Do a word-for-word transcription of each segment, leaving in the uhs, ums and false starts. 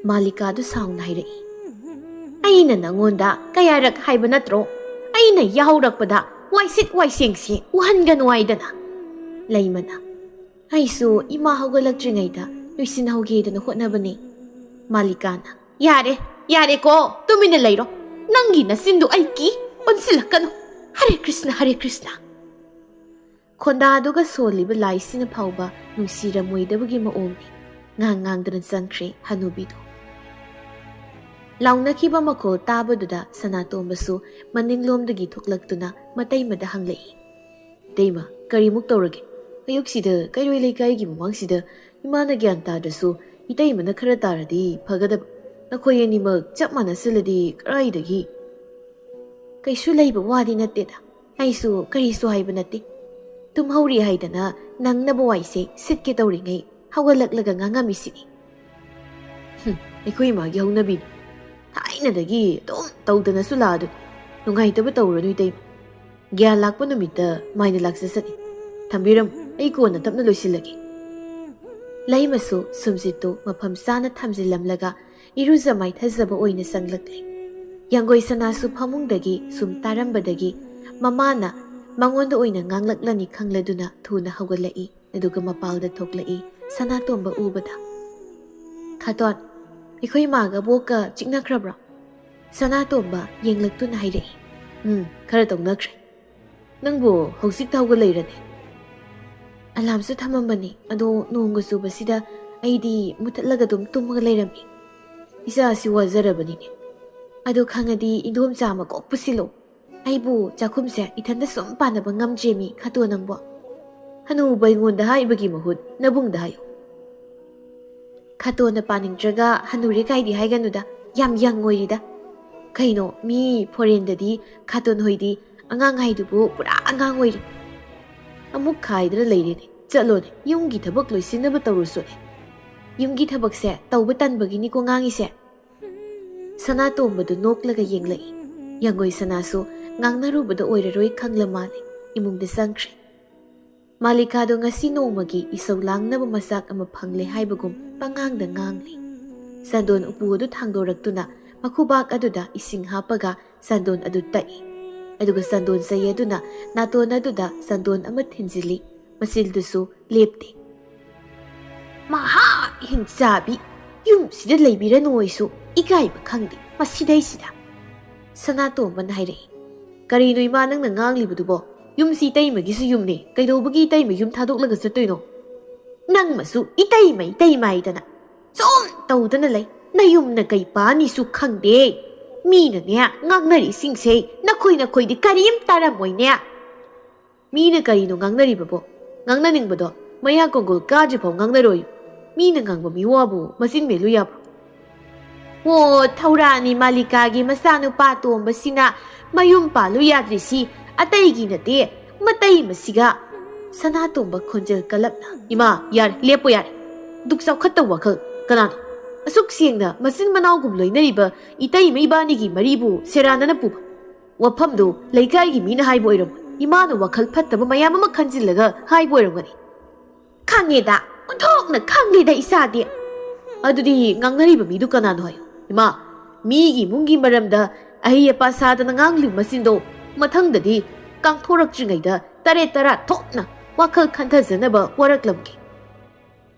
ꯃꯥꯂꯤꯀꯥꯗꯨ ꯁꯥꯎꯅ ꯍꯥꯏꯔꯛꯏ, "ꯑꯩꯅ ꯅꯪꯉꯣꯟꯗ ꯀꯌꯥꯔꯛ ꯍꯥꯏꯕ ꯅꯠꯇ꯭ꯔꯣ? ꯑꯩꯅ ꯌꯥꯍꯧꯔꯛꯄꯗ ꯋꯥꯏꯁꯤꯠ ꯋꯥꯏꯁꯦꯡꯁꯤ ꯎꯍꯟꯒꯅꯨ ꯍꯥꯏꯗꯅ?" ꯂꯩꯃꯅ, "ꯑꯩꯁꯨ ꯏꯃꯥ ꯍꯧꯒꯠꯂꯛꯇ꯭ꯔꯤꯉꯩꯗ ꯂꯣꯏꯁꯤꯟꯍꯧꯒꯦꯗꯅ ꯍꯣꯠꯅꯕꯅꯤ꯫" ꯃꯥꯂꯤꯀꯥꯅ, "ꯌꯥꯔꯦ, ꯌꯥꯔꯦꯀꯣ, ꯇꯨꯃꯤꯟꯅ ꯂꯩꯔꯣ꯫ ꯅꯪꯒꯤ ꯅꯆꯤꯟꯗꯨ ꯑꯩ ꯀꯤ, ꯑꯣꯟꯁꯤꯜꯂꯛꯀꯅꯨ꯫ ꯍꯔꯦ ꯀ꯭ꯔꯤꯁꯅ, ꯍꯔꯦ ꯀ꯭ꯔꯤꯁꯅ꯫" ꯈꯣꯟꯗꯥꯗꯨꯒ ꯁꯣꯜꯂꯤꯕ ꯂꯥꯏꯁꯤꯅ ꯐꯥꯎꯕ ꯅꯨꯡꯁꯤꯔꯝꯃꯣꯏꯗꯕꯒꯤ ꯃꯑꯣꯡꯅꯤ꯫ ꯉꯥꯡ ꯉꯥꯡꯗꯨꯅ ꯆꯪꯈ꯭ꯔꯦ ꯍꯅꯨꯕꯤꯗꯨ꯫ ꯂꯥꯎꯅꯈꯤꯕ ꯃꯈꯣꯜ ꯇꯥꯕꯗꯨꯗ ꯁꯅꯥꯇꯣꯝꯕꯁꯨ ꯃꯅꯤꯡꯂꯣꯝꯗꯒꯤ ꯊꯣꯛꯂꯛꯇꯨꯅ ꯃꯇꯩꯃꯗ ꯍꯪꯂꯛꯏ, "ꯏꯇꯩꯃ, ꯀꯔꯤꯃꯨꯛ ꯇꯧꯔꯒꯦ? ꯑꯌꯨꯛꯁꯤꯗ ꯀꯩꯔꯣꯏ ꯂꯩꯀꯥꯏꯒꯤ ꯃꯃꯥꯡꯁꯤꯗ ꯏꯃꯥꯅ ꯒ꯭ꯌꯥꯟ ꯇꯥꯗ꯭ꯔꯁꯨ ꯏꯇꯩꯃꯅ ꯈꯔ ꯇꯥꯔꯗꯤ ꯐꯒꯗꯕ꯫ ꯅꯈꯣꯏ ꯑꯅꯤꯃꯛ ꯆꯞ ꯃꯥꯟꯅꯁꯤꯜꯂꯗꯤ ꯀꯔꯥꯏꯗꯒꯤ?" "ꯀꯩꯁꯨ ꯂꯩꯕ ꯋꯥꯗꯤ ꯅꯠꯇꯦꯗ꯫ ꯑꯩꯁꯨ ꯀꯔꯤꯁꯨ ꯍꯥꯏꯕ ꯅꯠꯇꯦ꯫ ꯇꯨꯝꯍꯧꯔꯤ ꯍꯥꯏꯗꯅ ꯅꯪꯅꯕ ꯋꯥꯏꯁꯦ ꯁꯤꯠꯀꯦ ꯇꯧꯔꯤꯉꯩ ꯍꯧꯒꯠꯂꯛꯂꯒ ꯉꯥꯡꯉꯝꯃꯤꯁꯤꯅꯤ꯫" "ꯍꯨꯝ, ꯑꯩꯈꯣꯏ ꯏꯃꯥꯒꯤ ꯍꯧꯅꯕꯤꯅꯤ꯫ ꯊꯥꯏꯅꯗꯒꯤ ꯑꯗꯨꯝ ꯇꯧꯗꯅꯁꯨ ꯂꯥꯛꯑꯗꯨꯅꯤ꯫ ꯅꯨꯡꯉꯥꯏꯇꯕ ꯇꯧꯔꯨꯔꯅꯨ ꯏꯇꯩꯃ꯫ ꯒ꯭ꯌꯥꯟ ꯂꯥꯛꯄ ꯅꯨꯃꯤꯠꯇ ꯃꯥꯏꯅ ꯂꯥꯛꯆꯁꯅꯤ꯫ ꯊꯝꯕꯤꯔꯝꯃꯨ, ꯑꯩ ꯀꯣꯟꯅ ꯇꯞꯅ ꯂꯣꯏꯁꯤꯜꯂꯒꯦ꯫" ꯂꯩꯃꯁꯨ ꯁꯨꯝꯖꯤꯠꯇꯨ ꯃꯐꯝ ꯆꯥꯅ ꯊꯝꯖꯤꯜꯂꯝꯂꯒ ꯏꯔꯨꯖ ꯃꯥꯏꯊꯖꯕ ꯑꯣꯏꯅ ꯆꯪꯂꯛꯂꯦ꯫ ꯌꯥꯡꯒꯣꯏ ꯁꯅꯥꯁꯨ ꯐꯃꯨꯡꯗꯒꯤ ꯁꯨꯝ ꯇꯥꯔꯝꯕꯗꯒꯤ ꯃꯃꯥꯅ ꯃꯉꯣꯟꯗ ꯑꯣꯏꯅ ꯉꯥꯡꯂꯛꯂꯅꯤ ꯈꯪꯂꯗꯨꯅ ꯊꯨꯅ ꯍꯧꯒꯠꯂꯛꯏ꯫ ꯑꯗꯨꯒ ꯃꯄꯥꯜꯗ ꯊꯣꯛꯂꯛꯏ ꯁꯅꯥꯇꯣꯝꯕ ꯎꯕꯗ꯫ "ꯈꯥꯇꯣꯟ, ꯑꯩꯈꯣꯏ ꯃꯥꯒ ꯕꯣꯛꯀ ꯆꯤꯛꯅꯈ꯭ꯔꯕ꯭ꯔꯣ?" ꯁꯅꯥꯇꯣꯝꯕ ꯌꯦꯡꯂꯛꯇꯨꯅ ꯍꯥꯏꯔꯛꯏ꯫ "ꯎꯝ, ꯈꯔ ꯇꯧꯅꯈ꯭ꯔꯦ꯫ ꯅꯪꯕꯨ ꯍꯧꯖꯤꯛꯇ ꯍꯧꯒꯠꯂꯛꯏꯔꯅꯦ?" "ꯑꯂꯥꯝꯁꯨ ꯊꯝꯃꯝꯕꯅꯤ, ꯑꯗꯣ ꯅꯣꯡꯒ ꯆꯨꯕꯁꯤꯗ ꯑꯩꯗꯤ ꯃꯨꯊꯠꯂꯒ ꯑꯗꯨꯝ ꯇꯨꯝꯃꯒ ꯂꯩꯔꯝꯃꯤ꯫ ꯏꯆꯥꯁꯤ ꯋꯥꯖꯔꯕꯅꯤꯅꯦ꯫ ꯑꯗꯨ ꯈꯪꯉꯗꯤ ꯏꯟꯗꯣꯝꯆꯥ ꯑꯃ ꯀꯣꯛ ꯄꯨꯁꯤꯜꯂꯣ꯫ ꯑꯩꯕꯨ ꯆꯥꯛꯈꯨꯝꯁꯦ ꯏꯊꯟꯗ ꯁꯨꯝ ꯄꯥꯟꯅꯕ ꯉꯝꯗ꯭ꯔꯦꯃꯤ, ꯈꯥꯇꯣꯟ ꯅꯪꯕꯣ꯫ ꯍꯅꯨꯕ ꯑꯩꯉꯣꯟꯗ ꯍꯥꯏꯕꯒꯤ ꯃꯍꯨꯠ ꯅꯕꯨꯡꯗ ꯍꯥꯏꯌꯨ꯫" "ꯈꯥꯇꯣꯟꯅ ꯄꯥꯅꯤꯡꯗ꯭ꯔꯒ ꯍꯅꯨꯔꯦ ꯀꯥꯏꯗꯤ ꯍꯥꯏꯒꯅꯨꯗ, ꯌꯥꯝ ꯌꯪ ꯑꯣꯏꯔꯤꯗ꯫ ꯀꯩꯅꯣ, ꯃꯤ ꯐꯣꯔꯦꯟꯗꯗꯤ ꯈꯥꯇꯣꯟ ꯍꯣꯏꯗꯤ ꯑꯉꯥꯡ ꯍꯥꯏꯗꯨꯕꯨ ꯄꯨꯔꯥ ꯑꯉꯥꯡ ꯑꯣꯏꯔꯤ꯫" "ꯑꯃꯨꯛ ꯈꯥꯏꯗꯅ ꯂꯩꯔꯦꯅꯦ꯫ ꯆꯠꯂꯣꯅꯦ, ꯌꯨꯝꯒꯤ ꯊꯕꯛ ꯂꯣꯏꯁꯤꯟꯅꯕ ꯇꯧꯔꯨꯁꯣꯅꯦ꯫ ꯌꯨꯝꯒꯤ ꯊꯕꯛꯁꯦ ꯇꯧꯕ ꯇꯟꯕꯒꯤꯅꯤꯀꯣ ꯉꯥꯡꯉꯤꯁꯦ꯫" ꯁꯅꯥꯇꯣꯝꯕꯗꯨ ꯅꯣꯛꯂꯒ ꯌꯦꯡꯂꯛꯏ꯫ ꯌꯥꯡꯒꯣꯏ ꯁꯅꯥꯁꯨ ꯉꯥꯡꯅꯔꯨꯕꯗ ꯑꯣꯏꯔꯔꯣꯏ ꯈꯪꯂ ꯃꯥꯜꯂꯦ꯫ ꯏꯃꯨꯡꯗ ꯆꯪꯈ꯭ꯔꯦ꯫ ꯃꯥꯂꯤꯀꯥꯗꯣ ꯉꯁꯤ ꯅꯣꯡꯃꯒꯤ ꯏꯁꯧ ꯂꯥꯡꯅꯕ ꯃꯆꯥꯛ ꯑꯃ ꯐꯪꯂꯦ ꯍꯥꯏꯕꯒꯨꯝ ꯄꯉꯥꯡꯗ ꯉꯥꯡꯂꯤ꯫ ꯆꯟꯗꯣꯟ ꯎꯄꯨ ꯑꯗꯨ ꯊꯥꯡꯗꯣꯔꯛꯇꯨꯅ ꯃꯈꯨꯕꯥꯛ ꯑꯗꯨꯗ ꯏꯁꯤꯡ ꯍꯥꯞꯄꯒ ꯆꯟꯗꯣꯟ ꯑꯗꯨ ꯇꯛꯏ꯫ ꯑꯗꯨꯒ ꯆꯟꯗꯣꯟ ꯆꯩ ꯑꯗꯨꯅ ꯅꯥꯇꯣꯟ ꯑꯗꯨꯗ ꯆꯟꯗꯣꯟ ꯑꯃ ꯊꯤꯟꯖꯤꯜꯂꯤ꯫ ꯃꯆꯤꯜꯗꯨꯁꯨ ꯂꯦꯞꯇꯦ꯫ "ꯃꯍꯥ ꯍꯤꯡꯆꯥꯕꯤ! ꯌꯨꯝꯁꯤꯗ ꯂꯩꯕꯤꯔꯅꯨ ꯑꯩꯁꯨ ꯏꯀꯥꯏꯕ ꯈꯪꯗꯦ ꯃꯁꯤꯗꯩꯁꯤꯗ!" ꯁꯅꯥꯇꯣꯝꯕꯅ ꯍꯥꯏꯔꯛꯏ꯫ "ꯀꯔꯤꯅꯣ ꯏꯃꯥ ꯅꯪꯅ ꯉꯥꯡꯂꯤꯕꯗꯨꯕꯣ? ꯌꯨꯝꯁꯤ ꯏꯇꯩꯃꯒꯤꯁꯨ ꯌꯨꯝꯅꯦ, ꯀꯩꯗꯧꯕꯒꯤ ꯏꯇꯩꯃ ꯌꯨꯝ ꯊꯥꯗꯣꯛꯂꯒ ꯆꯠꯇꯣꯏꯅꯣ?" "ꯅꯪꯃꯁꯨ ꯏꯇꯩꯃ ꯏꯇꯩꯃ ꯍꯥꯏꯗꯅ ꯁꯨꯝ ꯇꯧꯗꯅ ꯂꯩ꯫ ꯅꯌꯨꯝꯅ ꯀꯩ ꯄꯥꯅꯤꯁꯨ ꯈꯪꯗꯦ꯫ ꯃꯤꯅꯅꯦ ꯉꯥꯡꯅꯔꯤꯁꯤꯡꯁꯦ ꯅꯈꯣꯏ ꯅꯈꯣꯏꯗꯤ ꯀꯔꯤꯝ ꯇꯥꯔꯝꯃꯣꯏꯅꯦ꯫" "ꯃꯤꯅ ꯀꯔꯤꯅꯣ ꯉꯥꯡꯅꯔꯤꯕꯕꯣ? ꯉꯥꯡꯅꯅꯤꯡꯕꯗꯣ ꯃꯌꯥ ꯀꯣꯡꯒꯣꯜ ꯀꯥꯗ꯭ꯔꯤꯐꯥꯎ ꯉꯥꯡꯅꯔꯣꯏ꯫ ꯃꯤꯅ ꯉꯥꯡꯕ ꯃꯤꯋꯥꯕꯨ ꯃꯆꯤꯟ ꯃꯦꯜꯂꯨ ꯌꯥꯕ꯭ꯔꯣ?" "ꯑꯣ, ꯊꯧꯔꯥꯅꯤ ꯃꯥꯂꯤꯀꯥꯒꯤ ꯃꯆꯥꯅꯨꯄꯥ ꯇꯣꯝꯕꯁꯤꯅ ꯃꯌꯨꯝ ꯄꯥꯜꯂꯨ ꯌꯥꯗ꯭ꯔꯤꯁꯤ ꯑꯇꯩꯒꯤ ꯅꯠꯇꯦ, ꯃꯇꯩ ꯃꯁꯤꯒ꯫" ꯁꯅꯥꯇꯣꯝꯕ ꯈꯣꯟꯖꯦꯜ ꯀꯜꯂꯞꯅ, "ꯏꯃꯥ, ꯌꯥꯔꯦ, ꯂꯦꯞꯄꯣ ꯌꯥꯔꯦ꯫ ꯗꯨꯛ ꯆꯥꯎꯈꯠꯇꯕ ꯋꯥꯈꯜ꯫ ꯀꯅꯥꯅꯣ ꯑꯁꯨꯛ ꯁꯦꯡꯅ ꯃꯆꯤꯟ ꯃꯅꯥꯎꯒꯨꯝ ꯂꯣꯏꯅꯔꯤꯕ ꯏꯇꯩꯃ ꯏꯕꯥꯅꯤꯒꯤ ꯃꯔꯤꯕꯨ ꯁꯦꯔꯥꯟꯅꯅ ꯄꯨꯕ? ꯋꯥꯐꯝꯗꯨ ꯂꯩꯀꯥꯏꯒꯤ ꯃꯤꯅ ꯍꯥꯏꯕ ꯑꯣꯏꯔꯝꯃꯣꯏ꯫ ꯏꯃꯥꯅ ꯋꯥꯈꯜ ꯐꯠꯇꯕ ꯃꯌꯥꯝ ꯑꯃ ꯈꯟꯖꯤꯜꯂꯒ ꯍꯥꯏꯕ ꯑꯣꯏꯔꯝꯒꯅꯤ꯫" "ꯈꯪꯉꯦꯗ, ꯑꯣꯟꯊꯣꯛꯅ ꯈꯪꯂꯦꯗ ꯏꯆꯥꯗꯤ꯫" "ꯑꯗꯨꯗꯤ ꯉꯥꯡꯅꯔꯤꯕ ꯃꯤꯗꯨ ꯀꯅꯥꯅꯣ ꯍꯥꯏꯌꯨ꯫ ꯏꯃꯥ, ꯃꯤꯒꯤ ꯏꯃꯨꯡꯒꯤ ꯃꯔꯝꯗ ꯑꯍꯩ ꯑꯄꯥ ꯁꯥꯗꯅ ꯉꯥꯡꯂꯤꯕ ꯃꯆꯤꯟꯗꯣ ꯃꯊꯪꯗꯗꯤ ꯀꯥꯡꯊꯣꯔꯛꯇ꯭ꯔꯤꯉꯩꯗ ꯇꯔꯦꯠ ꯇꯔꯥ ꯊꯣꯛꯅ ꯋꯥꯈꯜ ꯈꯟꯊꯖꯅꯕ ꯋꯥꯔꯛꯂꯝꯒꯦ꯫"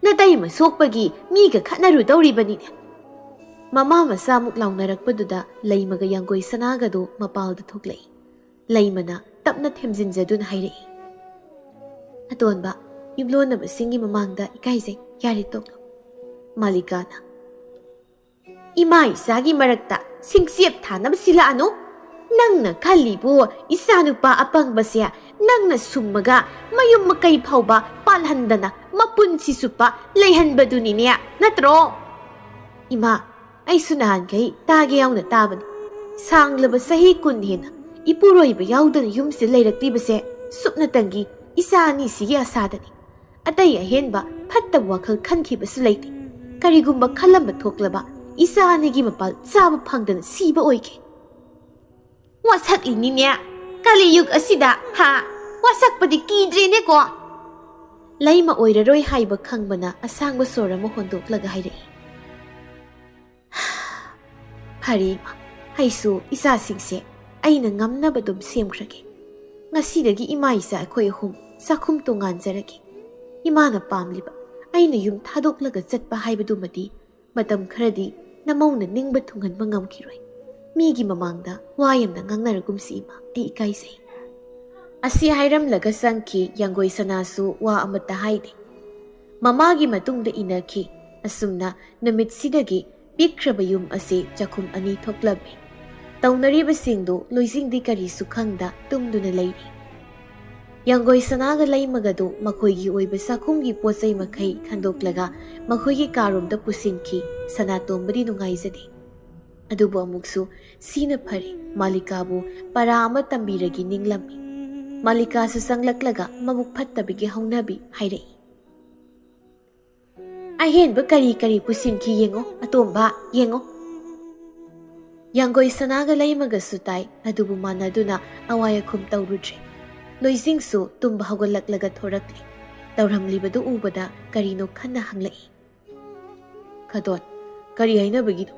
"ꯅꯇꯩꯃ ꯁꯣꯛꯄꯒꯤ ꯃꯤꯒ ꯈꯠꯅꯔꯨꯗꯧꯔꯤꯕꯅꯤꯅꯦ꯫" ꯃꯃꯥ ꯃꯆꯥꯃꯨꯛ ꯂꯥꯎꯅꯔꯛꯄꯗꯨꯗ ꯂꯩꯃꯒ ꯌꯥꯡꯒꯣꯏ ꯁꯅꯥꯒꯗꯨ ꯃꯄꯥꯜꯗ ꯊꯣꯛꯂꯛꯏ꯫ ꯂꯩꯃꯅ ꯇꯞꯅ ꯊꯦꯝꯖꯤꯟꯖꯗꯨꯅ ꯍꯥꯏꯔꯛꯏ, "ꯑꯇꯣꯟꯕ, ꯌꯨꯝꯂꯣꯟꯅꯕꯁꯤꯡꯒꯤ ꯃꯃꯥꯡꯗ ꯏꯀꯥꯏꯖꯩ, ꯌꯥꯔꯦ ꯇꯣꯛꯂꯣ꯫" ꯃꯥꯂꯤꯀꯥꯅ, "ꯏꯃꯥ ꯏꯆꯥꯒꯤ ꯃꯔꯛꯇ ꯁꯤꯡꯆꯦꯞ ꯊꯥꯅꯕ ꯁꯤꯜꯂꯛꯑꯅꯨ꯫ ꯅꯪꯅ ꯈꯜꯂꯤꯕꯨ ꯏꯆꯥꯅꯨꯄꯥ ꯑꯄꯪꯕꯁꯦ ꯅꯪꯅ ꯁꯨꯝꯃꯒ ꯃꯌꯨꯝ ꯃꯀꯩ ꯐꯥꯎꯕ ꯄꯥꯜꯍꯟꯗꯅ ꯃꯄꯨꯟꯁꯤ ꯆꯨꯞꯄ ꯂꯩꯍꯟꯕꯗꯨꯅꯤꯅꯦ, ꯅꯠꯇ꯭ꯔꯣ?" "ꯏꯃꯥ, ꯑꯩꯁꯨ ꯅꯍꯥꯟꯈꯩ ꯇꯥꯒꯦ ꯌꯥꯎꯅ ꯇꯥꯕꯅꯤ꯫ ꯁꯥꯡꯂꯕ ꯆꯍꯤ ꯀꯨꯟ ꯍꯦꯟꯅ ꯏꯄꯨꯔꯣꯏꯕ ꯌꯥꯎꯗꯅ ꯌꯨꯝꯁꯤꯗ ꯂꯩꯔꯛꯂꯤꯕꯁꯦ ꯁꯨꯞꯅꯇꯪꯒꯤ ꯏꯆꯥ ꯑꯅꯤꯁꯤꯒꯤ ꯑꯁꯥꯗꯅꯤ꯫ ꯑꯇꯩ ꯑꯍꯦꯟꯕ ꯐꯠꯇꯕ ꯋꯥꯈꯜ ꯈꯟꯈꯤꯕꯁꯨ ꯂꯩꯇꯦ꯫ ꯀꯔꯤꯒꯨꯝꯕ ꯈꯜꯂꯝꯕ ꯊꯣꯛꯂꯕ ꯏꯆꯥ ꯑꯅꯤꯒꯤ ꯃꯄꯥꯜ ꯆꯥꯕ ꯐꯪꯗꯅ ꯁꯤꯕ ꯑꯣꯏꯒꯦ꯫" "ꯋꯥꯁꯛꯂꯤꯅꯤꯅꯦ ꯀꯂꯤꯌꯨꯒ ꯑꯁꯤꯗ, ꯍꯥ? ꯋꯥꯁꯛꯄꯗꯤ ꯀꯤꯗ꯭ꯔꯦꯅꯦꯀꯣ?" ꯂꯩꯃ ꯑꯣꯏꯔꯔꯣꯏ ꯍꯥꯏꯕ ꯈꯪꯕꯅ ꯑꯁꯥꯡꯕ ꯁꯣꯔ ꯑꯃ ꯍꯣꯟꯗꯣꯛꯂꯒ ꯍꯥꯏꯔꯛꯏ꯫ "ꯐꯔꯦ ꯏꯃꯥ, ꯑꯩꯁꯨ ꯏꯆꯥꯁꯤꯡꯁꯦ ꯑꯩꯅ ꯉꯝꯅꯕ ꯑꯗꯨꯝ ꯁꯦꯝꯈ꯭ꯔꯒꯦ꯫ ꯉꯁꯤꯗꯒꯤ ꯏꯃꯥ ꯏꯆꯥ ꯑꯩꯈꯣꯏ ꯑꯍꯨꯝ ꯆꯥꯛꯈꯨꯝ ꯇꯣꯉꯥꯟꯖꯔꯒꯦ꯫ ꯏꯃꯥꯅ ꯄꯥꯝꯂꯤꯕ ꯑꯩꯅ ꯌꯨꯝ ꯊꯥꯗꯣꯛꯂꯒ ꯆꯠꯄ ꯍꯥꯏꯕꯗꯨꯃꯗꯤ ꯃꯇꯝ ꯈꯔꯗꯤ ꯅꯃꯧꯅ ꯅꯤꯡꯕ ꯊꯨꯡꯍꯟꯕ ꯉꯝꯈꯤꯔꯣꯏ꯫ ꯃꯤꯒꯤ ꯃꯃꯥꯡꯗ ꯋꯥ ꯌꯥꯝꯅ ꯉꯥꯡꯅꯔꯒꯨꯝꯁꯤ ꯏꯃꯥ, ꯑꯩ ꯏꯀꯥꯏꯖꯩ꯫" ꯑꯁꯤ ꯍꯥꯏꯔꯝꯂꯒ ꯆꯪꯈꯤ꯫ ꯌꯥꯡꯒꯣꯏ ꯁꯅꯥꯁꯨ ꯋꯥ ꯑꯃꯠꯇ ꯍꯥꯏꯗꯦ꯫ ꯃꯃꯥꯒꯤ ꯃꯇꯨꯡꯗ ꯏꯟꯅꯈꯤ꯫ ꯑꯁꯨꯝꯅ ꯅꯨꯃꯤꯠꯁꯤꯗꯒꯤ ꯄꯤꯛꯈ꯭ꯔꯕ ꯌꯨꯝ ꯑꯁꯤ ꯆꯥꯛꯈꯨꯝ ꯑꯅꯤ ꯊꯣꯛꯂꯝꯃꯤ꯫ ꯇꯧꯅꯔꯤꯕꯁꯤꯡꯗꯨ ꯂꯣꯏꯁꯤꯡꯗꯤ ꯀꯔꯤꯁꯨ ꯈꯪꯗ ꯇꯨꯝꯗꯨꯅ ꯂꯩꯔꯤ꯫ ꯌꯥꯡꯒꯣꯏ ꯁꯅꯥꯒ ꯂꯩꯃꯒꯗꯨ ꯃꯈꯣꯏꯒꯤ ꯑꯣꯏꯕ ꯆꯥꯛꯈꯨꯝꯒꯤ ꯄꯣꯠ ꯆꯩ ꯃꯈꯩ ꯈꯟꯗꯣꯛꯂꯒ ꯃꯈꯣꯏꯒꯤ ꯀꯥꯔꯣꯝꯗ ꯄꯨꯁꯤꯟꯈꯤ꯫ ꯁꯅꯥꯇꯣꯝꯕꯗꯤ ꯅꯨꯡꯉꯥꯏꯖꯗꯦ꯫ ꯑꯗꯨꯕꯨ ꯑꯃꯨꯛꯁꯨ ꯁꯤꯅ ꯐꯔꯦ, ꯃꯥꯂꯤꯀꯥꯕꯨ ꯄꯔꯥ ꯑꯃ ꯇꯝꯕꯤꯔꯒꯦ ꯅꯤꯡꯂꯝꯃꯤ꯫ ꯃꯥꯂꯤꯀꯥꯁꯨ ꯆꯪꯂꯛꯂꯒ ꯃꯕꯨꯛ ꯐꯠꯇꯕꯒꯤ ꯍꯧꯅꯕꯤ ꯍꯥꯏꯔꯛꯏ꯫ "ꯑꯍꯦꯟꯕ ꯀꯔꯤ ꯀꯔꯤ ꯄꯨꯁꯤꯟꯈꯤ ꯌꯦꯡꯉꯣ, ꯑꯇꯣꯝꯕ, ꯌꯦꯡꯉꯣ꯫" ꯌꯥꯡꯒꯣꯏ ꯁꯅꯥꯒ ꯂꯩꯃꯒꯁꯨ ꯇꯥꯏ, ꯑꯗꯨꯕꯨ ꯃꯥꯟꯅꯗꯨꯅ ꯑꯋꯥꯏ ꯑꯈꯨꯝ ꯇꯧꯔꯨꯗ꯭ꯔꯦ꯫ ꯂꯣꯏꯁꯤꯡꯁꯨ ꯇꯨꯝꯕ ꯍꯧꯒꯠꯂꯛꯂꯒ ꯊꯣꯔꯛꯂꯦ꯫ ꯇꯧꯔꯝꯂꯤꯕꯗꯨ ꯎꯕꯗ ꯀꯔꯤꯅꯣ ꯈꯟꯅ ꯍꯪꯂꯛꯏ꯫ "ꯈꯗꯣꯟ, ꯀꯔꯤ ꯍꯥꯏꯅꯕꯒꯤꯅꯣ?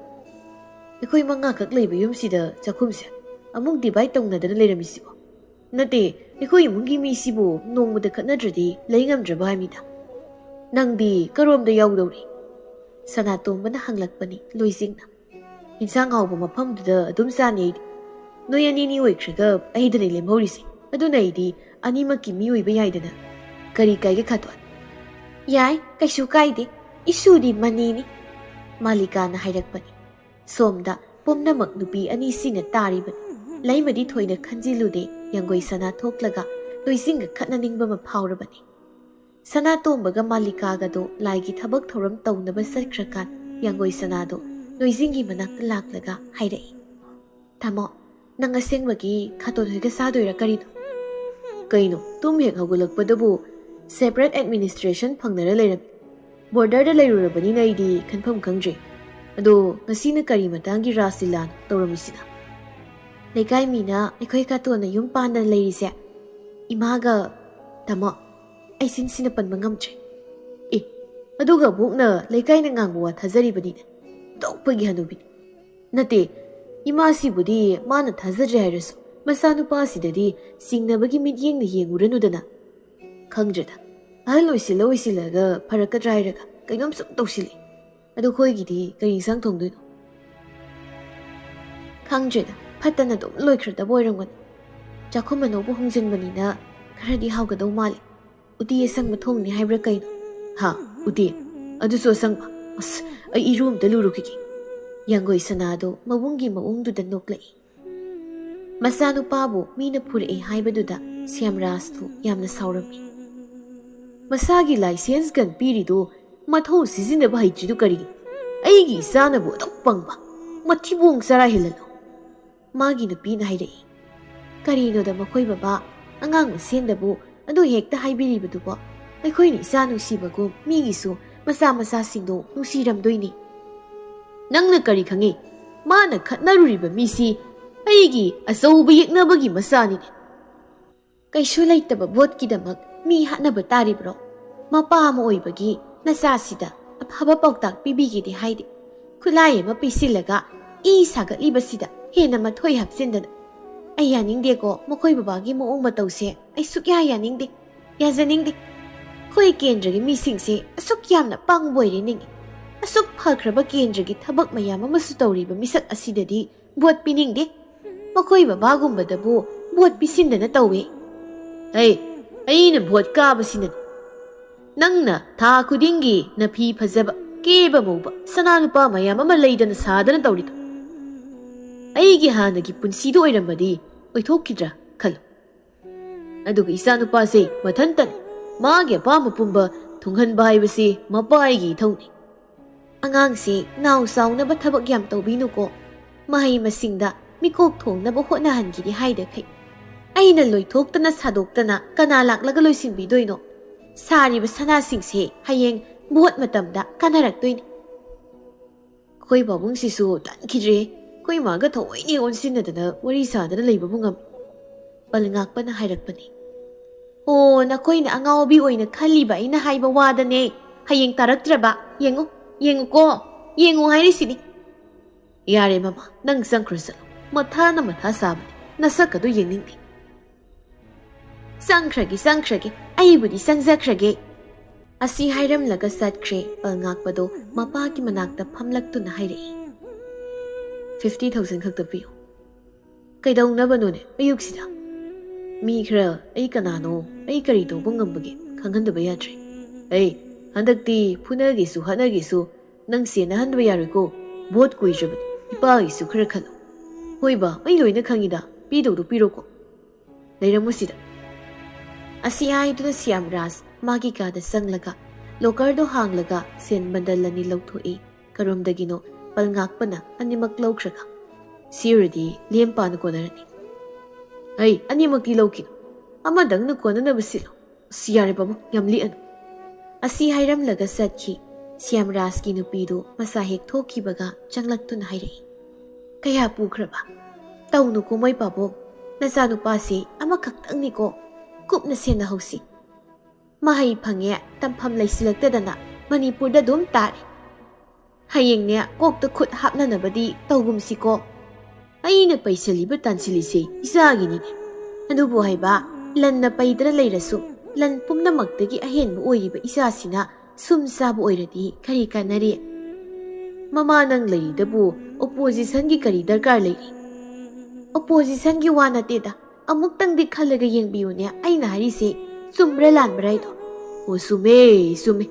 ꯑꯩꯈꯣꯏ ꯃꯉꯥꯈꯛ ꯂꯩꯕ ꯌꯨꯝꯁꯤꯗ ꯆꯥꯛꯈꯨꯝꯁꯦ ꯑꯃꯨꯛ divide ꯇꯧꯅꯗꯅ ꯂꯩꯔꯝꯃꯤꯁꯤꯕꯣ? ꯅꯠꯇꯦ, ꯑꯩꯈꯣꯏ ꯏꯃꯨꯡꯒꯤ ꯃꯤꯁꯤꯕꯨ ꯅꯣꯡꯃꯗ ꯈꯠꯅꯗ꯭ꯔꯗꯤ ꯂꯩ ꯉꯝꯗ꯭ꯔꯕ ꯍꯥꯏꯃꯤꯗ꯫ ꯅꯪꯗꯤ ꯀꯔꯣꯝꯗ ꯌꯥꯎꯗꯧꯔꯤ?" ꯁꯅꯥꯇꯣꯝꯕꯅ ꯍꯪꯂꯛꯄꯅꯤ ꯂꯣꯏꯁꯤꯡꯅ꯫ "ꯏꯟꯁꯥꯡ ꯍꯥꯎꯕ ꯃꯐꯝꯗꯨꯗ ꯑꯗꯨꯝ ꯆꯥꯅꯤ ꯑꯩꯗꯤ꯫ ꯅꯣꯏ ꯑꯅꯤꯅꯤ ꯑꯣꯏꯈ꯭ꯔꯒ ꯑꯩꯗꯅꯤ ꯂꯦꯝꯍꯧꯔꯤꯁꯦ꯫ ꯑꯗꯨꯅ ꯑꯩꯗꯤ ꯑꯅꯤꯃꯛꯀꯤ ꯃꯤ ꯑꯣꯏꯕ ꯌꯥꯏꯗꯅ꯫ ꯀꯔꯤ ꯀꯥꯏꯒꯦ ꯈꯗꯣꯟ?" "ꯌꯥꯏ, ꯀꯩꯁꯨ ꯀꯥꯏꯗꯦ꯫ ꯏꯁꯨꯗꯤ ꯃꯅꯤꯅꯤ꯫" ꯃꯥꯂꯤꯀꯥꯅ ꯍꯥꯏꯔꯛꯄꯅꯤ꯫ ꯁꯣꯝꯗ ꯄꯨꯝꯅꯃꯛ ꯅꯨꯄꯤ ꯑꯅꯤꯁꯤꯅ ꯇꯥꯔꯤꯕꯅꯤ꯫ ꯂꯩꯃꯗꯤ ꯊꯣꯏꯅ ꯈꯟꯖꯤꯜꯂꯨꯗꯦ꯫ ꯌꯥꯡꯒꯣꯏ ꯁꯅꯥ ꯊꯣꯛꯂꯒ ꯂꯣꯏꯁꯤꯡꯒ ꯈꯠꯅꯅꯤꯡꯕ ꯑꯃ ꯐꯥꯎꯔꯕꯅꯤ꯫ ꯁꯅꯥꯇꯣꯝꯕꯒ ꯃꯥꯂꯤꯀꯥꯒꯗꯣ ꯂꯥꯏꯒꯤ ꯊꯕꯛ ꯊꯧꯔꯝ ꯇꯧꯅꯕ ꯆꯠꯈ꯭ꯔꯀꯥꯟ ꯌꯥꯡꯒꯣꯏ ꯁꯅꯥꯗꯣ ꯂꯣꯏꯁꯤꯡꯒꯤ ꯃꯅꯥꯛꯇ ꯂꯥꯛꯂꯒ ꯍꯥꯏꯔꯛꯏ, "ꯇꯥꯃꯣ, ꯅꯪ ꯑꯁꯦꯡꯕꯒꯤ ꯈꯗꯣꯟ ꯍꯣꯏꯒ ꯆꯥꯗꯣꯏꯔꯥ ꯀꯔꯤꯅꯣ?" "ꯀꯩꯅꯣ, ꯇꯨꯝ ꯍꯦꯛ ꯍꯧꯒꯠꯂꯛꯄꯗꯕꯨ separate administration ꯐꯪꯅꯔ ꯂꯩꯔꯝꯃꯤ꯫ Borderꯗ ꯂꯩꯔꯨꯔꯕꯅꯤꯅ ꯑꯩꯗꯤ ꯈꯟꯐꯝ ꯈꯪꯗ꯭ꯔꯦ꯫ ꯑꯗꯣ ꯉꯁꯤꯅ ꯀꯔꯤ ꯃꯇꯥꯡꯒꯤ ꯔꯥꯁ ꯂꯤꯂꯥꯅꯣ ꯇꯧꯔꯝꯃꯤꯁꯤꯅ?" "ꯂꯩꯀꯥꯏ ꯃꯤꯅ ꯑꯩꯈꯣꯏ ꯈꯗꯣꯟꯅ ꯌꯨꯝ ꯄꯥꯟꯗꯅ ꯂꯩꯔꯤꯁꯦ ꯏꯃꯥꯒ ꯇꯥꯃꯣ, ꯑꯩ ꯁꯤꯟꯁꯤꯅ ꯄꯟꯕ ꯉꯝꯗ꯭ꯔꯦ꯫ ꯑꯦ, ꯑꯗꯨꯒ ꯑꯕꯣꯛꯅ ꯂꯩꯀꯥꯏꯅ ꯉꯥꯡꯕ ꯋꯥ ꯊꯥꯖꯔꯤꯕꯅꯤꯅꯦ꯫ ꯇꯣꯛꯄꯒꯤ ꯍꯅꯨꯕꯤꯅꯤ꯫ ꯅꯠꯇꯦ, ꯏꯃꯥꯁꯤꯕꯨꯗꯤ ꯃꯥꯅ ꯊꯥꯖꯗ꯭ꯔꯦ ꯍꯥꯏꯔꯁꯨ, ꯃꯆꯥꯅꯨꯄꯥꯁꯤꯗꯗꯤ ꯆꯤꯡꯅꯕꯒꯤ ꯃꯤꯠꯌꯦꯡꯅ ꯌꯦꯡꯉꯨꯔꯅꯨꯗꯅ꯫ ꯈꯪꯗ꯭ꯔꯦꯗ, ꯑꯍꯜ ꯑꯣꯏꯁꯤꯜꯂ ꯑꯣꯏꯁꯤꯜꯂꯒ ꯐꯔꯛꯀꯗ꯭ꯔꯥ ꯍꯥꯏꯔꯒ ꯀꯩꯅꯣꯝ ꯁꯨꯝ ꯇꯧꯁꯤꯜꯂꯤ꯫ ꯑꯗꯣ ꯑꯩꯈꯣꯏꯒꯤꯗꯤ ꯀꯔꯤ ꯏꯟꯁꯥꯡ ꯊꯣꯡꯗꯣꯏꯅꯣ? ꯈꯪꯗ꯭ꯔꯦꯗ, ꯐꯠꯇꯅ ꯑꯗꯨꯝ ꯂꯣꯏꯈ꯭ꯔꯗꯕ ꯑꯣꯏꯔꯝꯒꯅꯤ꯫ ꯆꯥꯛꯈꯨꯝ ꯑꯅꯧꯕ ꯍꯣꯡꯖꯤꯟꯕꯅꯤꯅ ꯈꯔꯗꯤ ꯍꯥꯎꯒꯗꯧ ꯃꯥꯜꯂꯦ꯫ ꯎꯇꯤ ꯑꯁꯪꯕ ꯊꯣꯡꯅꯤ ꯍꯥꯏꯕ꯭ꯔꯥ ꯀꯩꯅꯣ? ꯍꯥ, ꯎꯇꯤ? ꯑꯗꯨꯁꯨ ꯑꯁꯪꯕ? ꯑꯁ, ꯑꯩ ꯏꯔꯨ ꯑꯝꯇ ꯂꯨꯔꯨꯈꯤꯒꯦ꯫ ꯌꯥꯡꯒꯣꯏ ꯁꯅꯥꯗꯣ ꯃꯕꯨꯡꯒꯤ ꯃꯑꯣꯡꯗꯨꯗ ꯅꯣꯛꯂꯛꯏ꯫ ꯃꯆꯥꯅꯨꯄꯥꯕꯨ ꯃꯤꯅ ꯐꯨꯔꯛꯑꯦ ꯍꯥꯏꯕꯗꯨꯗ ꯁ꯭ꯌꯥꯝꯔꯥꯖꯇꯨ ꯌꯥꯝꯅ ꯁꯥꯎꯔꯝꯃꯤ꯫ ꯃꯁꯥꯒꯤ ꯂꯥꯏꯁꯦꯟꯁ ꯒꯟ ꯄꯤꯔꯤꯗꯨ ꯃꯊꯧ ꯁꯤꯖꯤꯟꯅꯕ ꯍꯩꯇ꯭ꯔꯤꯗꯨ ꯀꯔꯤꯒꯤꯅꯣ? ꯑꯩꯒꯤ ꯏꯆꯥꯅꯕꯨ ꯑꯗꯨꯛ ꯄꯪꯕ, ꯃꯊꯤꯕꯣꯡ ꯆꯔꯥ ꯍꯦꯜꯍꯜꯂꯨ꯫ ꯃꯥꯒꯤ ꯅꯨꯄꯤꯅ ꯍꯥꯏꯔꯛꯏ꯫ ꯀꯔꯤꯅꯣꯗ ꯃꯈꯣꯏ ꯕꯕꯥ, ꯑꯉꯥꯡ ꯃꯁꯦꯟꯗꯕꯨ ꯑꯗꯨ ꯍꯦꯛꯇ ꯍꯥꯏꯕꯤꯔꯤꯕꯗꯨꯕꯣ? ꯑꯩꯈꯣꯏꯅ ꯏꯆꯥ ꯅꯨꯡꯁꯤꯕꯒꯨꯝ ꯃꯤꯒꯤꯁꯨ ꯃꯆꯥ ꯃꯆꯥꯁꯤꯡꯗꯣ ꯅꯨꯡꯁꯤꯔꯝꯗꯣꯏꯅꯤ꯫ ꯅꯪꯅ ꯀꯔꯤ ꯈꯪꯉꯤ? ꯃꯥꯅ ꯈꯠꯅꯔꯨꯔꯤꯕ ꯃꯤꯁꯤ ꯑꯩꯒꯤ ꯑꯆꯧꯕ ꯌꯦꯛꯅꯕꯒꯤ ꯃꯆꯥꯅꯤꯅꯦ꯫ ꯀꯩꯁꯨ ꯂꯩꯇꯕ ꯚꯣꯠꯀꯤꯗꯃꯛ ꯃꯤ ꯍꯥꯠꯅꯕ ꯇꯥꯔꯤꯕ꯭ꯔꯣ? ꯃꯄꯥ ꯑꯃ ꯑꯣꯏꯕꯒꯤ ꯅꯆꯥꯁꯤꯗ ꯑꯐꯕ ꯄꯥꯎꯇꯥꯛ ꯄꯤꯕꯤꯒꯦꯗꯤ ꯍꯥꯏꯗꯦ꯫ ꯈꯨꯠꯂꯥꯏ ꯑꯃ ꯄꯤꯁꯤꯜꯂꯒ ꯏ ꯁꯥꯒꯠꯂꯤꯕꯁꯤꯗ ꯍꯦꯟꯅ ꯃꯊꯣꯏ ꯍꯥꯞꯆꯤꯟꯗꯅ꯫ ꯑꯩ ꯌꯥꯅꯤꯡꯗꯦꯀꯣ, ꯃꯈꯣꯏ ꯕꯕꯥꯒꯤ ꯃꯑꯣꯡ ꯃꯇꯧꯁꯦ ꯑꯩ ꯁꯨꯛꯌꯥ ꯌꯥꯅꯤꯡꯗꯦ, ꯌꯥꯖꯅꯤꯡꯗꯦ꯫ ꯑꯩꯈꯣꯏ ꯀꯦꯟꯗ꯭ꯔꯒꯤ ꯃꯤꯁꯤꯡꯁꯦ ꯑꯁꯨꯛ ꯌꯥꯝꯅ ꯄꯪꯕ ꯑꯣꯏꯔꯦ ꯅꯤꯡꯉꯤ꯫ ꯑꯁꯨꯛ ꯐꯈ꯭ꯔꯕ ꯀꯦꯟꯗ꯭ꯔꯒꯤ ꯊꯕꯛ ꯃꯌꯥꯝ ꯑꯃꯁꯨ ꯇꯧꯔꯤꯕ ꯃꯤꯁꯛ ꯑꯁꯤꯗꯗꯤ ꯚꯣꯠ ꯄꯤꯅꯤꯡꯗꯦ꯫ ꯃꯈꯣꯏ ꯕꯕꯥꯒꯨꯝꯕꯗꯕꯨ ꯚꯣꯠ ꯄꯤꯁꯤꯟꯗꯅ ꯇꯧꯋꯦ꯫ ꯍꯩ, ꯑꯩꯅ ꯚꯣꯠ ꯀꯥꯕꯁꯤꯅꯅꯤ꯫ ꯅꯪꯅ ꯊꯥ ꯈꯨꯗꯤꯡꯒꯤ ꯅꯐꯤ ꯐꯖꯕ, ꯀꯦꯕ ꯃꯧꯕ, ꯁꯅꯥ ꯂꯨꯄꯥ ꯃꯌꯥꯝ ꯑꯃ ꯂꯩꯗꯅ ꯁꯥꯗꯅ ꯇꯧꯔꯤꯗꯣ꯫ ꯑꯩꯒꯤ ꯍꯥꯟꯅꯒꯤ ꯄꯨꯟꯁꯤꯗꯨ ꯑꯣꯏꯔꯝꯃꯗꯤ ꯑꯣꯏꯊꯣꯛꯈꯤꯗ꯭ꯔꯥ ꯈꯜꯂꯨ꯫ ꯑꯗꯨꯒ ꯏꯆꯥꯅꯨꯄꯥꯁꯦ ꯃꯊꯟꯇꯅ ꯃꯥꯒꯤ ꯑꯄꯥꯝꯕ ꯄꯨꯝꯕ ꯊꯨꯡꯍꯟꯕ ꯍꯥꯏꯕꯁꯤ ꯃꯄꯥꯒꯤ ꯏꯊꯧꯅꯤ꯫ ꯑꯉꯥꯡꯁꯦ ꯅꯥꯎ ꯆꯥꯎꯅꯕ ꯊꯕꯛ ꯌꯥꯝ ꯇꯧꯕꯤꯅꯨꯀꯣ꯫ ꯃꯍꯩ ꯃꯁꯤꯡꯗ ꯃꯤꯀꯣꯛ ꯊꯣꯡꯅꯕ ꯍꯣꯠꯅꯍꯟꯒꯦꯗꯤ ꯍꯥꯏꯗꯈꯩ꯫ ꯑꯩꯅ ꯂꯣꯏꯊꯣꯛꯇꯅ ꯁꯥꯗꯣꯛꯇꯅ ꯀꯅꯥ ꯂꯥꯛꯂꯒ ꯂꯣꯏꯁꯤꯟꯕꯤꯗꯣꯏꯅꯣ? ꯁꯥꯔꯤꯕ ꯁꯅꯥꯁꯤꯡꯁꯦ ꯍꯌꯦꯡ ꯚꯣꯠ ꯃꯇꯝꯗ ꯀꯥꯟꯅꯔꯛꯇꯣꯏꯅꯤ꯫ ꯑꯩꯈꯣꯏ ꯄꯥꯕꯨꯡꯁꯤꯁꯨ ꯇꯟꯈꯤꯗ꯭ꯔꯦ꯫ ꯑꯩꯈꯣꯏ ꯃꯥꯒ ꯊꯑꯣꯏꯅ ꯑꯣꯟꯁꯤꯟꯅꯗꯅ ꯋꯥꯔꯤ ꯁꯥꯗꯅ ꯂꯩꯕꯕꯨ ꯉꯝꯃꯤ꯫ ꯄꯜ ꯉꯥꯛꯄꯅ ꯍꯥꯏꯔꯛꯄꯅꯤ꯫ ꯑꯣ, ꯅꯈꯣꯏꯅ ꯑꯉꯥꯎꯕꯤ ꯑꯣꯏꯅ ꯈꯜꯂꯤꯕ ꯑꯩꯅ ꯍꯥꯏꯕ ꯋꯥꯗꯅꯦ꯫ ꯍꯌꯦꯡ ꯇꯥꯔꯛꯇ꯭ꯔꯕ? ꯌꯦꯡꯉꯨ, ꯌꯦꯡꯉꯨꯀꯣ, ꯌꯦꯡꯉꯨ ꯍꯥꯏꯔꯤꯁꯤꯅꯤ꯫ ꯌꯥꯔꯦ ꯃꯃꯥ, ꯅꯪ ꯆꯪꯈ꯭ꯔꯣ ꯆꯠꯂꯣ꯫ ꯃꯊꯥꯅ ꯃꯊꯥ ꯁꯥꯕꯅꯦ꯫ ꯅꯁꯛ ꯑꯗꯨ ꯌꯦꯡꯅꯤꯡꯗꯦ꯫ ꯆꯪꯈ꯭ꯔꯒꯦ, ꯆꯪꯈ꯭ꯔꯒꯦ, ꯑꯩꯕꯨꯗꯤ ꯆꯪꯖꯈ꯭ꯔꯒꯦ꯫ ꯑꯁꯤ ꯍꯥꯏꯔꯝꯂꯒ ꯆꯠꯈ꯭ꯔꯦ꯫ ꯄꯜꯉꯥꯛꯄꯗꯣ ꯃꯄꯥꯒꯤ ꯃꯅꯥꯛꯇ ꯐꯝꯂꯛꯇꯨꯅ ꯍꯥꯏꯔꯛꯏ, "ꯐꯤꯐꯇꯤ ꯊꯥꯎꯖꯟ ꯈꯛꯇ ꯄꯤꯌꯨ꯫" "ꯀꯩꯗꯧꯅꯕꯅꯣꯅꯦ ꯑꯌꯨꯛꯁꯤꯗ?" "ꯃꯤ ꯈꯔ ꯑꯩ ꯀꯅꯥꯅꯣ, ꯑꯩ ꯀꯔꯤ ꯇꯧꯕ ꯉꯝꯕꯒꯦ ꯈꯪꯍꯟꯗꯕ ꯌꯥꯗ꯭ꯔꯦ꯫ ꯑꯩ ꯍꯟꯗꯛꯇꯤ ꯐꯨꯅꯒꯦꯁꯨ ꯍꯥꯠꯅꯒꯦꯁꯨ ꯅꯪ ꯁꯦꯟꯅꯍꯟꯕ ꯌꯥꯔꯣꯏꯀꯣ꯫ ꯚꯣꯠ ꯀꯨꯏꯗ꯭ꯔꯕꯅꯤ, ꯏꯄꯥꯒꯤꯁꯨ ꯈꯔ ꯈꯜꯂꯨ꯫ ꯍꯣꯏ ꯕꯥ, ꯑꯩ ꯂꯣꯏꯅ ꯈꯪꯉꯤꯗ, ꯄꯤꯗꯧꯗꯣ ꯄꯤꯔꯣꯀꯣ꯫ ꯂꯩꯔꯝꯃꯨ ꯁꯤꯗ꯫" ꯑꯁꯤ ꯍꯥꯏꯗꯨꯅ ꯁ꯭ꯌꯥꯝꯔꯥꯖ ꯃꯥꯒꯤ ꯀꯥꯗ ꯆꯪꯂꯒ ꯂꯣꯀꯔꯗꯣ ꯍꯥꯡꯂꯒ ꯁꯦꯟ ꯕꯟꯗꯜ ꯑꯅꯤ ꯂꯧꯊꯣꯛꯏ꯫ ꯀꯔꯣꯝꯗꯒꯤꯅꯣ ꯄꯜꯉꯥꯛꯄꯅ ꯑꯅꯤꯃꯛ ꯂꯧꯈ꯭ꯔꯒ, "ꯁꯤ ꯑꯣꯏꯔꯗꯤ ꯂꯦꯝ ꯄꯥꯅ ꯀꯣꯟꯅꯔꯅꯤ꯫" "ꯑꯩ ꯑꯅꯤꯃꯛꯇꯤ ꯂꯧꯈꯤꯅꯨ, ꯑꯃꯗꯪꯅ ꯀꯣꯟꯅꯅꯕ ꯁꯤꯜꯂꯨ꯫" "ꯑꯁ, ꯌꯥꯔꯦ ꯄꯥꯕꯨꯡ, ꯌꯥꯝ ꯂꯤꯛꯑꯅꯨ꯫" ꯑꯁꯤ ꯍꯥꯏꯔꯝꯂꯒ ꯆꯠꯈꯤ꯫ ꯁ꯭ꯌꯥꯝꯔꯥꯖꯀꯤ ꯅꯨꯄꯤꯗꯨ ꯃꯁꯥ ꯍꯦꯛ ꯊꯣꯛꯈꯤꯕꯒ ꯆꯪꯂꯛꯇꯨꯅ ꯍꯥꯏꯔꯛꯏ, "ꯀꯌꯥ ꯄꯨꯈ꯭ꯔꯕ?" "ꯇꯧꯅꯨꯀꯣ ꯃꯣꯏ ꯄꯥꯕꯨꯡ, ꯅꯆꯥꯅꯨꯄꯥꯁꯤ ꯑꯃꯈꯛꯇꯪꯅꯤꯀꯣ, ꯀꯨꯞꯅ ꯁꯦꯟꯅꯍꯧꯁꯤ꯫ ꯃꯍꯩ ꯐꯪꯉꯦ, ꯇꯝꯐꯝ ꯂꯩꯁꯤꯜꯂꯛꯇꯗꯅ ꯃꯅꯤꯄꯨꯔꯗ ꯑꯗꯨꯝ ꯇꯥꯔꯦ꯫ ꯍꯌꯦꯡꯅꯦ ꯀꯣꯛꯇ ꯈꯨꯠ ꯍꯥꯞꯅꯅꯕꯗꯤ ꯇꯧꯒꯨꯝꯁꯤꯀꯣ꯫ ꯑꯩꯅ ꯄꯩꯁꯜꯂꯤꯕ ꯇꯥꯟꯁꯤꯜꯂꯤꯁꯦ ꯏꯆꯥꯒꯤꯅꯤꯅꯦ꯫ ꯑꯗꯨꯕꯨ ꯍꯥꯏꯕ, ꯂꯟꯅ ꯄꯩꯗꯅ ꯂꯩꯔꯁꯨ, ꯂꯟ ꯄꯨꯝꯅꯃꯛꯇꯒꯤ ꯑꯍꯦꯟꯕ ꯑꯣꯏꯔꯤꯕ ꯏꯆꯥꯁꯤꯅ ꯁꯨꯝ ꯆꯥꯕ ꯑꯣꯏꯔꯗꯤ ꯀꯔꯤ ꯀꯥꯟꯅꯔꯤ? ꯃꯃꯥ ꯅꯪ ꯂꯩꯔꯤꯗꯕꯨ ꯑꯣꯄꯣꯖꯤꯁꯟꯒꯤ ꯀꯔꯤ ꯗꯔꯀꯥꯔ ꯂꯩꯔꯤ?" "ꯑꯣꯄꯣꯖꯤꯁꯟꯒꯤ ꯋꯥ ꯅꯠꯇꯦꯗ, ꯑꯃꯨꯛꯇꯪꯗꯤ ꯈꯜꯂꯒ ꯌꯦꯡꯕꯤꯌꯨꯅꯦ, ꯑꯩꯅ ꯍꯥꯏꯔꯤꯁꯦ ꯆꯨꯝꯕ꯭ꯔꯥ ꯂꯥꯟꯕ꯭ꯔꯥ ꯍꯥꯏꯗꯣ꯫" "ꯑꯣ, ꯆꯨꯝꯃꯦ, ꯆꯨꯝꯃꯦ꯫"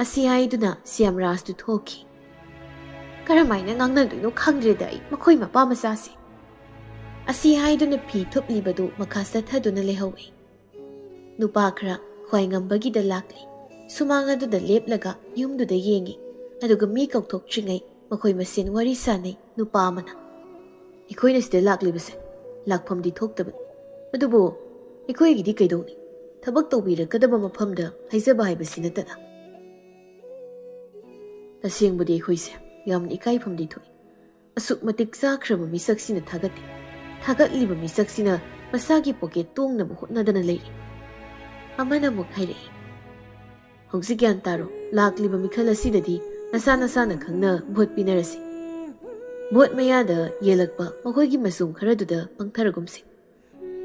ꯑꯁꯤ ꯍꯥꯏꯗꯨꯅ ꯁ꯭ꯌꯥꯝꯔꯥꯖꯇꯨ ꯊꯣꯛꯈꯤ꯫ "ꯀꯔꯝꯍꯥꯏꯅ ꯉꯥꯡꯅꯗꯣꯏꯅꯣ ꯈꯪꯗ꯭ꯔꯦꯗ ꯑꯩ ꯃꯈꯣꯏ ꯃꯄꯥ ꯃꯆꯥꯁꯦ꯫" ꯑꯁꯤ ꯍꯥꯏꯗꯨꯅ ꯐꯤ ꯊꯨꯞꯂꯤꯕꯗꯨ ꯃꯈꯥ ꯆꯠꯊꯗꯨꯅ ꯂꯩꯍꯧꯏ꯫ ꯅꯨꯄꯥ ꯈꯔ ꯈ꯭ꯋꯥꯏ ꯉꯝꯕꯒꯤꯗ ꯂꯥꯛꯂꯤ꯫ ꯁꯨꯃꯥꯡ ꯑꯗꯨꯗ ꯂꯦꯞꯂꯒ ꯌꯨꯝꯗꯨꯗ ꯌꯦꯡꯉꯤ꯫ ꯑꯗꯨꯒ ꯃꯤ ꯀꯧꯊꯣꯛꯇ꯭ꯔꯤꯉꯩ ꯃꯈꯣꯏ ꯃꯁꯦꯟ ꯋꯥꯔꯤ ꯁꯥꯅꯩ꯫ ꯅꯨꯄꯥ ꯑꯃꯅ, "ꯑꯩꯈꯣꯏꯅ ꯁꯤꯗ ꯂꯥꯛꯂꯤꯕꯁꯦ ꯂꯥꯛꯐꯝꯗꯤ ꯊꯣꯛꯇꯕꯅꯤ꯫ ꯑꯗꯨꯕꯨ ꯑꯩꯈꯣꯏꯒꯤꯗꯤ ꯀꯩꯗꯧꯅꯤ? ꯊꯕꯛ ꯇꯧꯕꯤꯔꯛꯀꯗꯕ ꯃꯐꯝꯗ ꯍꯥꯏꯖꯕ ꯍꯥꯏꯕꯁꯤ ꯅꯠꯇꯅ꯫ ꯇꯁꯦꯡꯕꯗꯤ ꯑꯩꯈꯣꯏꯁꯦ ꯌꯥꯝꯅ ꯏꯀꯥꯏꯐꯝꯗꯤ ꯊꯣꯛꯏ꯫ ꯑꯁꯨꯛ ꯃꯇꯤꯛ ꯆꯥꯈ꯭ꯔꯕ ꯃꯤꯁꯛꯁꯤꯅ ꯊꯥꯒꯠꯇꯦ꯫ ꯊꯥꯒꯠꯂꯤꯕ ꯃꯤꯁꯛꯁꯤꯅ ꯃꯁꯥꯒꯤ ꯄꯣꯀꯦꯠ ꯇꯣꯡꯅꯕ ꯍꯣꯠꯅꯗꯅ ꯂꯩꯔꯤ꯫ ꯑꯃꯅ ꯑꯃꯨꯛ ꯍꯥꯏꯔꯛꯏ, "ꯍꯧꯖꯤꯛ ꯒ꯭ꯌꯥꯟ ꯇꯥꯔꯣ, ꯂꯥꯛꯂꯤꯕ ꯃꯤꯈꯜ ꯑꯁꯤꯗꯗꯤ ꯅꯁꯥ ꯅꯁꯥꯅ ꯈꯪꯅ ꯚꯣꯠ ꯄꯤꯅꯔꯁꯤ꯫ ꯚꯣꯠ ꯃꯌꯥꯗ ꯌꯦꯜꯂꯛꯄ ꯃꯈꯣꯏꯒꯤ ꯃꯆꯨꯝ ꯈꯔꯗꯨꯗ ꯄꯪꯊꯔꯒꯨꯝꯁꯤ꯫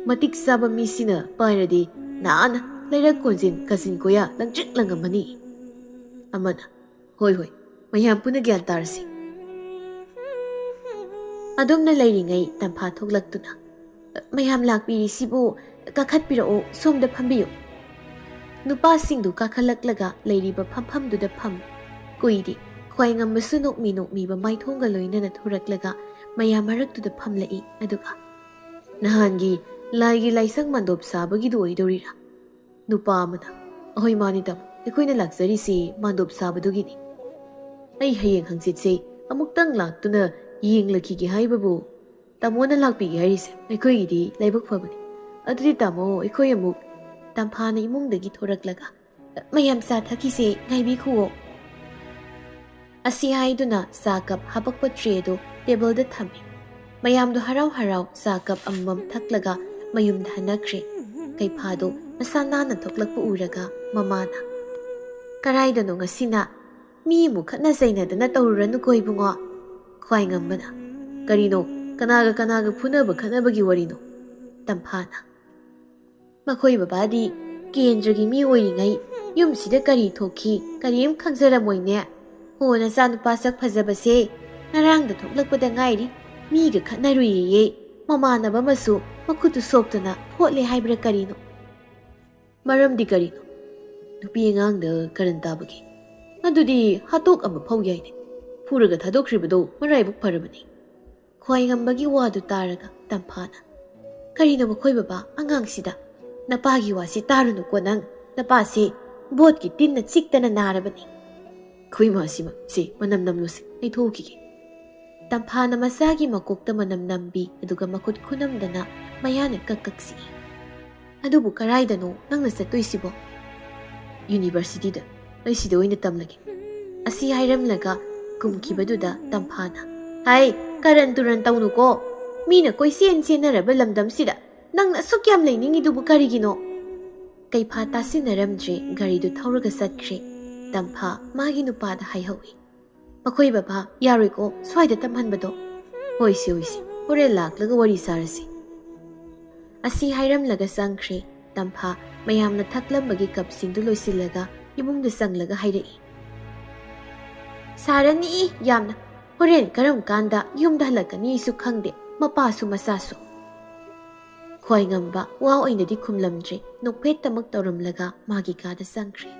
ꯃꯇꯤꯛ ꯆꯥꯕ ꯃꯤꯁꯤꯅ ꯄꯥꯏꯔꯗꯤ ꯅꯥꯟꯅ ꯂꯩꯔꯛ ꯀꯣꯟꯖꯤꯟ ꯀꯥꯆꯤꯟ ꯀꯣꯌꯥ ꯂꯪꯇ꯭ꯔꯤꯛ ꯂꯪꯉꯝꯃꯅꯤ"꯫ ꯑꯃꯅ, "ꯍꯣꯏ ꯍꯣꯏ, ꯃꯌꯥꯝ ꯄꯨꯟꯅ ꯒ꯭ꯌꯥꯟ ꯇꯥꯔꯁꯤ"꯫ ꯑꯗꯨꯝꯅ ꯂꯩꯔꯤꯉꯩ ꯇꯝꯐꯥ ꯊꯣꯛꯂꯛꯇꯨꯅ, "ꯃꯌꯥꯝ ꯂꯥꯛꯄꯤꯔꯤꯁꯤꯕꯨ ꯀꯥꯈꯠꯄꯤꯔꯛꯑꯣ, ꯁꯣꯝꯗ ꯐꯝꯕꯤꯌꯨ"꯫ ꯅꯨꯄꯥꯁꯤꯡꯗꯨ ꯀꯥꯈꯠꯂꯛꯂꯒ ꯂꯩꯔꯤꯕ ꯐꯝꯐꯝꯗꯨꯗ ꯐꯝ꯫ ꯀꯨꯏꯗꯦ, ꯈ꯭ꯋꯥꯏꯉꯝꯕꯁꯨ ꯅꯣꯛꯃꯤ ꯅꯣꯛꯃꯤꯕ ꯃꯥꯏꯊꯣꯡꯒ ꯂꯣꯏꯅꯅ ꯊꯣꯔꯛꯂꯒ ꯃꯌꯥꯝ ꯃꯔꯛꯇꯨꯗ ꯐꯝꯂꯛꯏ꯫ ꯑꯗꯨꯒ, "ꯅꯍꯥꯟꯒꯤ ꯂꯥꯏꯒꯤ ꯂꯥꯏꯁꯪ ꯃꯥꯟꯗꯣꯞ ꯁꯥꯕꯒꯤꯗꯨ ꯑꯣꯏꯗꯣꯔꯤꯔꯥ?" ꯅꯨꯄꯥ ꯑꯃꯅ, "ꯑꯍꯣꯏ, ꯃꯥꯅꯤ ꯇꯥꯃꯣ, ꯑꯩꯈꯣꯏꯅ ꯂꯥꯛꯆꯔꯤꯁꯤ ꯃꯥꯟꯗꯣꯞ ꯁꯥꯕꯗꯨꯒꯤꯅꯤ꯫ ꯑꯩ ꯍꯌꯦꯡ ꯍꯪꯆꯤꯠꯁꯦ ꯑꯃꯨꯛꯇꯪ ꯂꯥꯛꯇꯨꯅ ꯌꯦꯡꯂꯈꯤꯒꯦ ꯍꯥꯏꯕꯕꯨ ꯇꯥꯃꯣꯅ ꯂꯥꯛꯄꯤꯒꯦ ꯍꯥꯏꯔꯤꯁꯦ ꯑꯩꯈꯣꯏꯒꯤꯗꯤ ꯂꯥꯏꯕꯛ ꯐꯕꯅꯤ꯫ ꯑꯗꯨꯗꯤ ꯇꯥꯃꯣ, ꯑꯩꯈꯣꯏ ꯑꯃꯨꯛ"꯫ ꯇꯝꯐꯥꯅ ꯏꯃꯨꯡꯗꯒꯤ ꯊꯣꯔꯛꯂꯒ, "ꯃꯌꯥꯝ ꯆꯥ ꯊꯛꯈꯤꯁꯦ, ꯉꯥꯏꯕꯤꯈꯨꯑꯣ"꯫ ꯑꯁꯤ ꯍꯥꯏꯗꯨꯅ ꯆꯥ ꯀꯞ ꯍꯥꯄꯛꯄ ꯇ꯭ꯔꯦꯗꯨ ꯇꯦꯕꯜꯗ ꯊꯝꯃꯤ꯫ ꯃꯌꯥꯝꯗꯨ ꯍꯔꯥꯎ ꯍꯔꯥꯎ ꯆꯥ ꯀꯞ ꯑꯃꯃꯝ ꯊꯛꯂꯒ ꯃꯌꯨꯝꯗ ꯍꯟꯅꯈ꯭ꯔꯦ꯫ ꯀꯩꯐꯥꯗꯨ ꯃꯁꯥ ꯅꯥꯟꯅ ꯊꯣꯛꯂꯛꯄ ꯎꯔꯒ ꯃꯃꯥꯅ, "ꯀꯔꯥꯏꯗꯅꯣ ꯉꯁꯤꯅ ꯃꯤ ꯑꯃꯨꯛ ꯈꯠꯅ ꯆꯩꯅꯗꯅ ꯇꯧꯔꯨꯔꯅꯨꯀꯣ ꯏꯕꯨꯡꯉꯣ"꯫ ꯈ꯭ꯋꯥꯏꯉꯝꯕꯅ, "ꯀꯔꯤꯅꯣ? ꯀꯅꯥꯒ ꯀꯅꯥꯒ ꯐꯨꯅꯕ ꯈꯠꯅꯕꯒꯤ ꯋꯥꯔꯤꯅꯣ?" ꯇꯝꯐꯥꯅ, "ꯃꯈꯣꯏ ꯕꯕꯥꯗꯤ ꯀꯦꯟꯗ꯭ꯔꯒꯤ ꯃꯤ ꯑꯣꯏꯔꯤꯉꯩ ꯌꯨꯝꯁꯤꯗ ꯀꯔꯤ ꯊꯣꯛꯈꯤ ꯀꯔꯤꯝ ꯈꯪꯖꯔꯝꯃꯣꯏꯅꯦ꯫ ꯍꯣ, ꯅꯆꯥꯅꯨꯄꯥ ꯁꯛ ꯐꯖꯕꯁꯦ ꯉꯔꯥꯡꯗ ꯊꯣꯛꯂꯛꯄꯗ ꯉꯥꯏꯔꯤ, ꯃꯤꯒ ꯈꯠꯅꯔꯨꯏꯌꯦ, ꯃꯃꯥꯟꯅꯕ ꯑꯃꯁꯨ ꯃꯈꯨꯠꯇꯨ ꯁꯣꯛꯇꯅ ꯐꯣꯠꯂꯦ ꯍꯥꯏꯕ꯭ꯔꯥ ꯀꯔꯤꯅꯣ"꯫ "ꯃꯔꯝꯗꯤ ꯀꯔꯤꯅꯣ? ꯅꯨꯄꯤ ꯑꯉꯥꯡꯗ ꯀꯔꯟ ꯇꯥꯕꯒꯤ? ꯑꯗꯨꯗꯤ ꯍꯥꯠꯇꯣꯛ ꯑꯃ ꯐꯧ ꯌꯥꯏꯅꯦ꯫ ꯐꯨꯔꯒ ꯊꯥꯗꯣꯛꯈ꯭ꯔꯤꯕꯗꯣ ꯃꯔꯥꯏꯕꯛ ꯐꯔꯕꯅꯤ"꯫ ꯈ꯭ꯋꯥꯏꯉꯝꯕꯒꯤ ꯋꯥꯗꯨ ꯇꯥꯔꯒ ꯇꯝꯐꯥꯅ, "ꯀꯔꯤꯅꯣ ꯃꯈꯣꯏ ꯕꯕꯥ, ꯑꯉꯥꯡꯁꯤꯗ? ꯅꯄꯥꯒꯤ ꯋꯥꯁꯤ ꯇꯥꯔꯨꯅꯨꯀꯣ ꯅꯪ꯫ ꯅꯄꯥꯁꯤ ꯚꯣꯠꯀꯤ ꯇꯤꯟꯅ ꯆꯤꯛꯇꯅ ꯅꯥꯔꯕꯅꯤ"꯫ "ꯑꯩꯈꯣꯏ ꯏꯃꯥꯁꯤꯃ, ꯁꯤ ꯃꯅꯝ ꯅꯝꯂꯨꯁꯤ, ꯑꯩ ꯊꯣꯛꯈꯤꯒꯦ"꯫ ꯇꯝꯐꯥꯅ ꯃꯆꯥꯒꯤ ꯃꯀꯣꯛꯇ ꯃꯅꯝ ꯅꯝꯕꯤ, ꯑꯗꯨꯒ ꯃꯈꯨꯠ ꯈꯨꯅꯝꯗꯅ ꯃꯌꯥꯅ ꯀꯛ ꯀꯛ ꯁꯤꯛꯏ꯫ "ꯑꯗꯨꯕꯨ ꯀꯔꯥꯏꯗꯅꯣ ꯅꯪꯅ ꯆꯠꯇꯣꯏꯁꯤꯕꯣ?" "ꯌꯨꯅꯤꯚꯔꯁꯤꯇꯤꯗ, ꯑꯩ ꯁꯤꯗ ꯑꯣꯏꯅ ꯇꯝꯂꯒꯦ"꯫ ꯑꯁꯤ ꯍꯥꯏꯔꯝꯂꯒ ꯀꯨꯝꯈꯤꯕꯗꯨꯗ ꯇꯝꯐꯥꯅ, "ꯍꯥꯏ, ꯀꯔꯟ ꯇꯨꯔꯟ ꯇꯧꯅꯨꯀꯣ꯫ ꯃꯤꯅ ꯀꯣꯏꯆꯦꯟ ꯆꯦꯟꯅꯔꯕ ꯂꯝꯗꯝꯁꯤꯗ ꯅꯪꯅ ꯑꯁꯨꯛ ꯌꯥꯝ ꯂꯩꯅꯤꯡꯉꯤꯗꯨꯕꯨ ꯀꯔꯤꯒꯤꯅꯣ?" ꯀꯩꯐꯥ ꯇꯥꯁꯤꯟꯅꯔꯝꯗ꯭ꯔꯦ, ꯒꯥꯔꯤꯗꯨ ꯊꯧꯔꯒ ꯆꯠꯈ꯭ꯔꯦ꯫ ꯇꯝꯐꯥ ꯃꯥꯒꯤ ꯅꯨꯄꯥꯗ ꯍꯥꯏꯍꯧꯏ, "ꯃꯈꯣꯏ ꯕꯕꯥ, ꯌꯥꯔꯣꯏꯀꯣ ꯁ꯭ꯋꯥꯏꯗ ꯇꯝꯍꯟꯕꯗꯣ꯫ ꯍꯣꯏꯁꯦ, ꯍꯣꯏꯁꯦ, ꯍꯣꯔꯦꯟ ꯂꯥꯛꯂꯒ ꯋꯥꯔꯤ ꯁꯥꯔꯁꯤ"꯫ ꯑꯁꯤ ꯍꯥꯏꯔꯝꯂꯒ ꯆꯪꯈ꯭ꯔꯦ꯫ ꯇꯝꯐꯥ ꯃꯌꯥꯝꯅ ꯊꯛꯂꯝꯕꯒꯤ ꯀꯞꯁꯤꯡꯗꯨ ꯂꯣꯏꯁꯤꯜꯂꯒ ꯏꯃꯨꯡꯗ ꯆꯪꯂꯒ ꯍꯥꯏꯔꯛꯏ, "ꯁꯥꯔꯅꯤ ꯌꯥꯝꯅ꯫ ꯍꯣꯔꯦꯟ ꯀꯔꯝ ꯀꯥꯟꯗ ꯌꯨꯝꯗ ꯍꯜꯂꯛꯀꯅꯤꯁꯨ ꯈꯪꯗꯦ, ꯃꯄꯥꯁꯨ ꯃꯆꯥꯁꯨ"꯫ ꯈ꯭ꯋꯥꯏꯉꯝꯕ ꯋꯥ ꯑꯣꯏꯅꯗꯤ ꯈꯨꯝꯂꯝꯗ꯭ꯔꯦ, ꯅꯣꯛꯐꯦꯠꯇꯃꯛ ꯇꯧꯔꯝꯂꯒ ꯃꯥꯒꯤ ꯀꯥꯗ ꯆꯪꯈ꯭ꯔꯦ꯫